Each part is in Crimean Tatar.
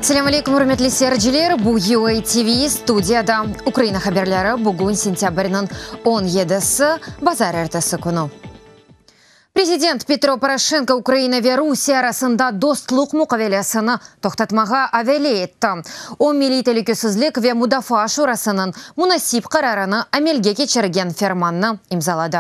Selâm aleyküm, ürmetli seyirciler! Bu UA TV, studiyada Ukraina haberleri, bugün sentâbrniñ 17-si, bazarertesi künü. Prezident Petro Poroşenko Ukraina ve Rusiye arasında dostluq muqavelesini toqtatmağa avale etti. O, Milliy telükesizlik ve mudafaa şurasınıñ munasip qararını amelge keçirgen fermannı imzaladı.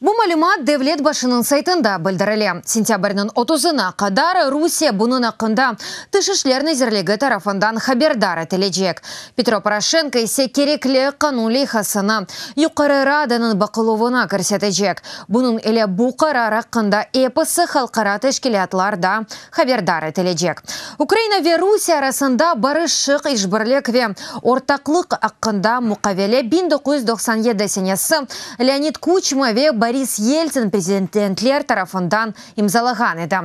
Bu malümat devlet başınıñ saytında bildirile. Sentâbrniñ otuzına qadar Rusiye bunıñ aqqında Tış işler nazirligi tarafından haberdar etilecek. Petro Poroşenko ise kerekli qanun leyhasını Yuqarı Radanıñ baqıluvına kirsetecek. Bunıñ ile bu qarar aqqında episi halqara teşkilâtlar da haberdar etilecek. Ukraina ve Rusiye arasında barışıq, işbirlik ve ortaqlıq aqqında muqavele 1997 senesi Leonid Kuçma ve Boris Yeltsin prezidentler tarafından imzalağan edi.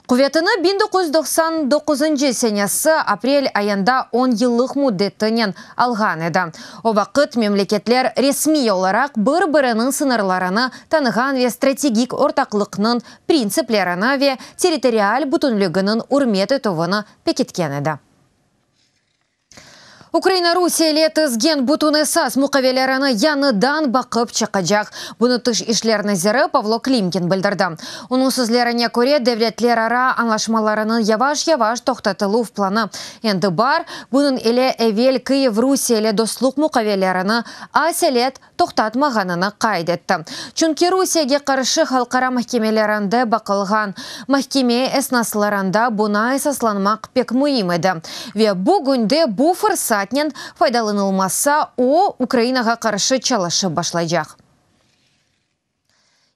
Quvetini 1999 senesi aprel ayında on yıllıq müddetinen alğan edi. O vaqıt memleketler resmiy olaraq bir-biriniñ sıñırlarını tanığan ve strategik ortaqlıqnıñ printsiplerini ve territorial bütünliginiñ ürmet etüvini pekitken edi. Ukraina Rusiye ile tizgen bütün esas muqavelerini yañıdan baqıp çıqacaq. Bunı Tış işler naziri Pavlo Klimkin bildirdi. Onıñ sözlerine köre, devletlerara añlaşmalarınıñ yavaş-yavaş toqtatıluv planı endi bar, bunıñ ile evel Kyiv Rusiye ile dostluq muqavelerini aselet toqtatmağanını qayd etti. Çünki Rusiyege qarşı halqara mahkemelerinde baqılğan mahkeme esnaslarında buña esaslanmaq pek müim edi. Ve bugünde bu fırsatnen faydalanılmasa, o, Ukrainağa qarşı çalışıp başlaycaq.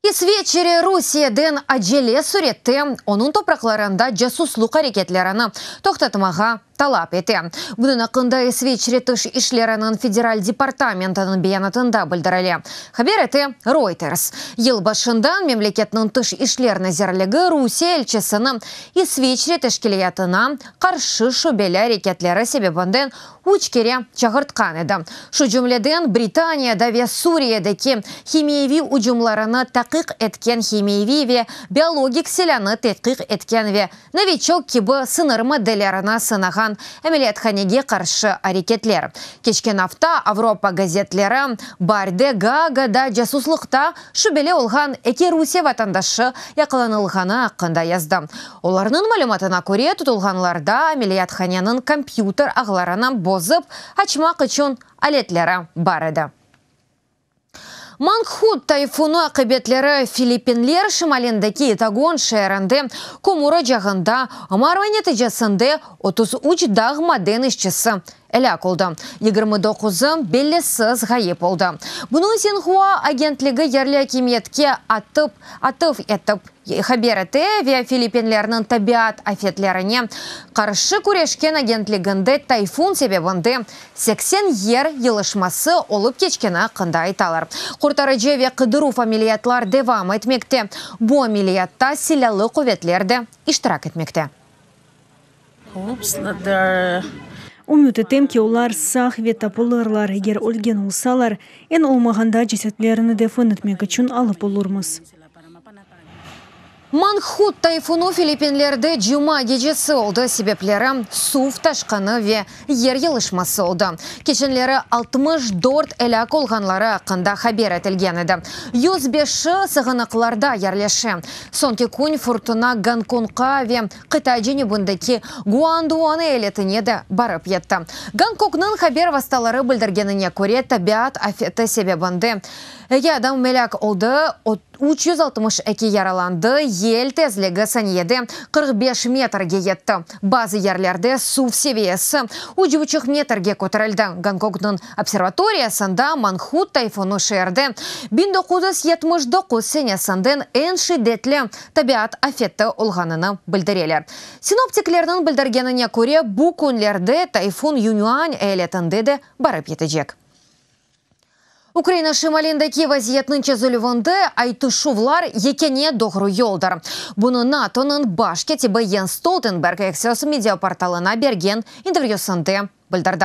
İsveçre Rusiyeden acele sürette onıñ topraqlarında casusluq areketlerini toqtatmağa talap ete. Bunıñ aqqında İsveçre Tış işleriniñ federal departamentiniñ beyanatında bildirile, haber ete Reuters. Yıl başından memleketniñ Tış işler nazirligi Rusiye elçisini İsveçre teşkilâtına qarşı şübeli areketleri sebebinden üç kere çağırtqan edi. Şu cümleden, Britaniyada ve Suriyedeki himiyeviy ucumlarını taqiq etken himiyeviy ve biologik silânı tedqiq etken ve Noviçok kibi sıñır maddelerini sınağan ameliyathanege qarşı areketler. Keçken afta Avropa gazetleri baarde Gaagada casuslıqta şübeli olğan eki Rusiye vatandaşı yaqalanılğanı aqqında yazdı. Olarnıñ malümatına köre, tutulğanlarda ameliyathaneniñ kompyuter ağlarını bozıp açmaq içün aletleri bar edi. Mangkhut tayfunı aqibetleri Filippinler şimalindeki Itagon şeerinde kömür ocağında omarma neticesinde 33 dağ maden işçisi elâk oldı, 29-ı bellisiz ğayıp oldı. Bunı Sinhua agentligi yerli akimiyetke atıp atıf etip haber ete ve Filippinlerniñ tabiat afetlerine qarşı küreşken agentliginde tayfun sebebinde 80 yer yılışması olıp keçkeni aqqında aytalar. Qurtarıcı ve qıdıruv ameliyatlar devam etmekte. Bu ameliyatta silâlı quvetler de iştirak etmekte. Ümüt etem ki, olar sağ ve tapılırlar, eger ölgen olsalar, eñ olmağanda cesetlerini defin etmek içün alıp olurmız. Mangkhut tayfunı Filippinlerde cuma gecesi oldı, sebepleri suv taşqını ve yer yılışması oldı. Keçenleri 64 elâk olğanları aqqında haber etilgen edi. 105-i sığınaqlarda yerleşe. Soñki kün furtuna Gonkongqa ve Qıtay cenübindeki Guanduan eyaletine de barıp yetti. Gonkoknıñ haber vastaları bildirgenine köre, tabiat afeti sebebinde eki adam elâk oldı, 362 yaralandı, yel tezligi saniyede 45 metrge yetti. Bazı yerlerde suv seviyesi üç buçuq metrge köterildi. Gonkoknıñ observatoriyasında Mangkhut tayfunı şeerde 1979 senesinden eñ şiddetli tabiat afeti olğanını bildireler. Sinoptiklerniñ bildirgenine köre, bu künlerde tayfun Yuñan eyaletinde de barıp yetecek. Ukraina şimalindeki vaziyetniñ çezilüvinde aytışuvlar yekâne doğru yoldır. Bunı NATOnıñ baş kâtibi Jens Stoltenberg Axios mediaportalına bergen intervyüsında. bildirdi.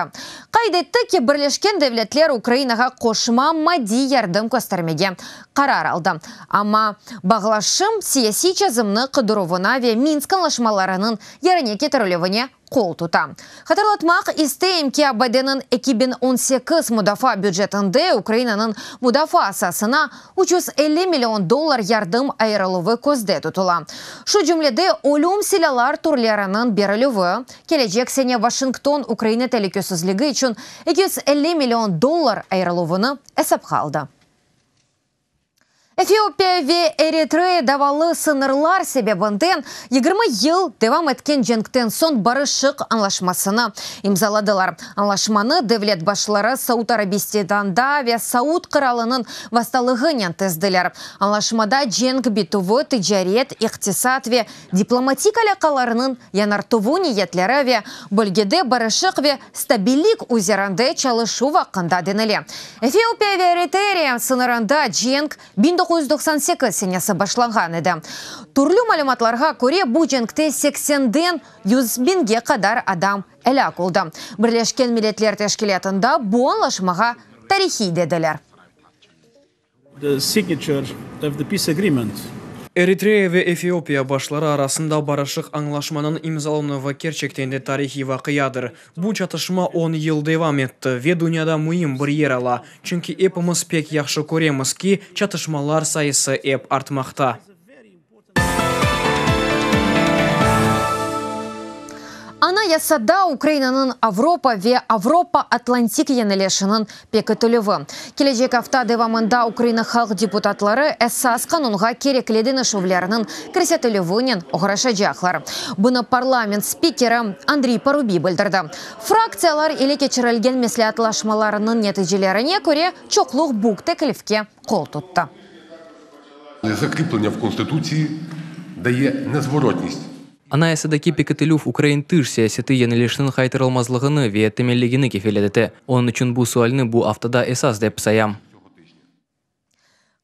Qayd etti ki, Birleşken Devletler Ukrainağa qoşma maddiy yardım köstermege qarar aldı. Amma bağlaşım siyasiy çezimni qıdıruvına ve Minsk añlaşmalarınıñ yerine ketirilüvine qol tuta. Hatırlatmaq isteyim ki, ABD-niñ 2018 mudafaa bücetinde Ukrainanıñ mudafaa saasına 350 million dollar yardım ayırıluvı közde tutula. Şu cümlede, ölüm silâlar türleriniñ berilüvi. Kelecek sene Washington Ukraina telükesizligi içün 250 million dollar ayırıluvını esapqa aldı. Efiopiya ve Eritreya davalı sıñırlar sebebinden 20 yıl devam etken cenkten soñ barışıq añlaşmasını imzaladılar. Añlaşmanı devlet başları Saud Arabistanda ve Saud qıralınıñ vastalığınen tizdiler. Añlaşmada cenk bitüvi, ticaret, iqtisat ve diplomatik alâqalarnıñ yañartuvı niyetleri ve bölgede barışıq ve stabillik üzerinde çalışuv aqqında denile. Efiopiya ve Eriteriya sıñırında cenk 1998 senesi başlanğan edi. Türlü malümatlarğa köre, bu cenkte seksenden yüz biñge qadar adam elâk oldı. Birleşken Milletler Teşkilâtında bu añlaşmağa tarihiy dediler. The signature of the peace agreement. Eritreya ve Efiopiya başları arasında barışıq añlaşmanıñ imzalanuvı kerçekten de tarihiy vaqiadır. Bu çatışma on yıl devam etti ve dünyada müim bir yer ala, çünki epimiz pek yahşı köremiz ki, çatışmalar sayısı ep artmaqta. Anayasada Ukrainanıñ Avropa ve Avropa-atlantik yönelişiniñ pekitilüvi. Kelecek afta devamında Ukraina halq deputatları Esas qanunğa kerekli deñişüvlerniñ kirsetilüvinen oğraşacaqlar. Bunı parlament spikeri Andriy Parubiy bildirdi. Fraktsiyalar ile keçirilgen mesleatlaşmalarnıñ neticelerine köre çoqluq bu teklifke qol tuttı. Zakriplenya v Konstitutsii daye nezvorotnist. Anayasadaki pekitilüv ukrain tış siyaseti yönelişiniñ qaytarılmazlığını ve temelligini kefelet ete. Onıñ içün bu sualni bu aftada esas dep sayam.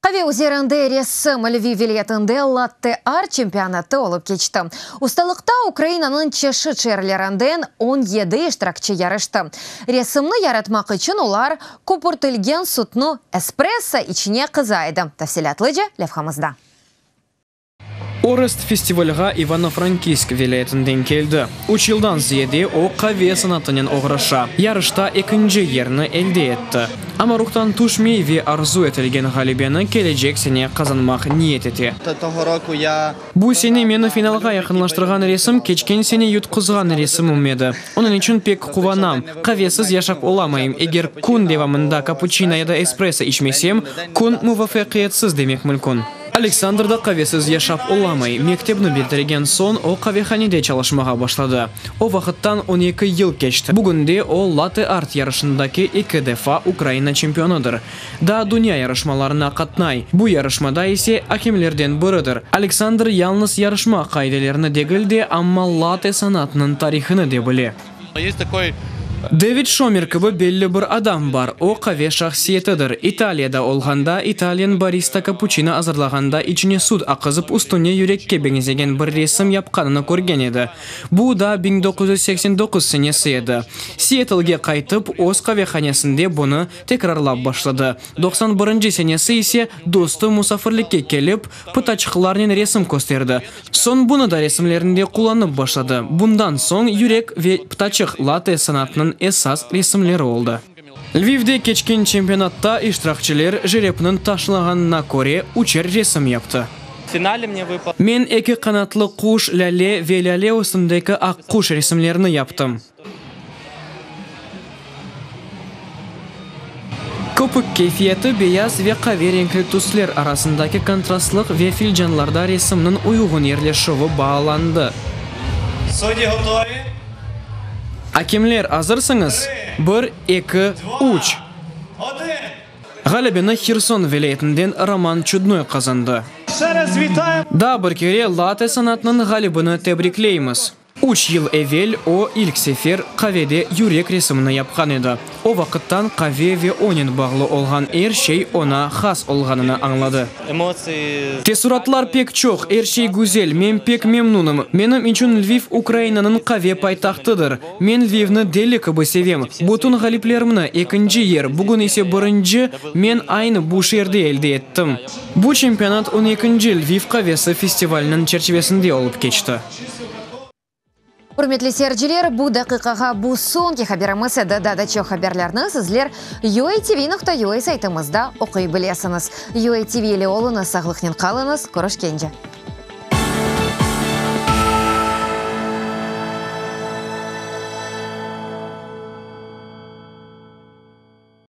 Qave üzerinde resim Lviv vilâyetinde latte-art çempionatı olıp keçti. Ustalıqta Ukrainanıñ çeşit şeerlerinden 17 iştirakçi yarıştı. Resimni yaratmaq içün olar köpürtilgen sütni espresso içine qıza edi. Tafsilâtlıca levhamızda. Orest festivalğa İvano-Frankivsk vilâyetinden keldi. Üç yıldan ziyade o, qave sanatınen oğraşa. Yarışta ekinci yerni elde etti. Amma ruhtan tüşmey ve arzu etilgen ğalebeni kelecek sene qazanmaq niyet ete. Bu sene meni finalğa yaqınlaştırğan resim keçken sene yutquzğan resimim edi. Onıñ içün pek quvanam. Qavesiz yaşap olamayım. Eger kün devamında kapuçino ya da espresso içmesem, kün muvafaqiyetsiz demek mümkün. Aleksandr da qavesiz yaşap olamay. Mektepni bitirgen soñ o qavehanede çalışmağa başladı. O vaqıttan 12 yıl keçti. Bugünde o latte-art yarışındaki eki defa Ukraina çempionıdır. Daa dünya yarışmalarına qatnay, bu yarışmada ise akemlerden biridir. Aleksandr yalnız yarışma qaidelerini degil de, amma latte sanatınıñ tarihini de bile. Devid Şomer kibi belli bir adam bar, o qave şahsiyetidir. İtaliyada olğanda, italyan barista kapuçino azırlağanda içine süt aqızıp üstüne yürekke beñzegen bir resim yapqanını körgen edi. Bu da 1989 senesi edi. Sietlge qaytıp, öz qavehanesinde bunı tekrarlap başladı. 91 senesi ise dostu musafirlikke kelip, pıtaçıqlarnen resim kösterdi. Soñ bunı da resimlerinde qullanıp başladı. Bundan soñ yürek ve pıtaçıq latte sanatınıñ esas resimleri oldı. Lvivde keçken çempionatta iştirakçiler jerepniñ taşlağanına köre üçer resim yaptı. Men eki qanatlı quş, lâle ve lâle üstündeki aq quş resimlerini yaptım. Köpük keyfiyeti beyaz ve qave renkli tüsler arasındaki kontrastlıq ve filcanlarda resimniñ uyğun yerleşüvi baalandı. Akemler, azırsıñız? Bir, eki, üç! Ğalebeni Herson vilâyetinden Roman Çudnoy qazandı. Daa bir kere latte sanatınıñ ğalibini tebrikleymiz! Üç yıl evel o, ilk sefer qavede yürek resimini yapqan edi. O vaqıttan qave ve onen bağlı olğan er şey oña has olğanını añladı. Teessuratlar pek çoq, er şey güzel, men pek memnunım. Menim içün Lviv Ukrainanıñ qave paytahtıdır. Men Lvivni deli kibi sevem. Bütün ğaliplerimni, ekinci yer, bugün ise birinci, men aynı bu şeerde elde ettim. Bu çempionat on ekinci Lviv qavesi festivaliniñ çerçivesinde olıp keçti. Ürmetli seyirciler, bu daqiqağa bu soñki haberimiz edi. Daa da çoq haberlerni sizler UATV nokta UA saytımızda oquy bilesiñiz. UATV ile oluñız, sağlıqnen qalıñız, körüşkence!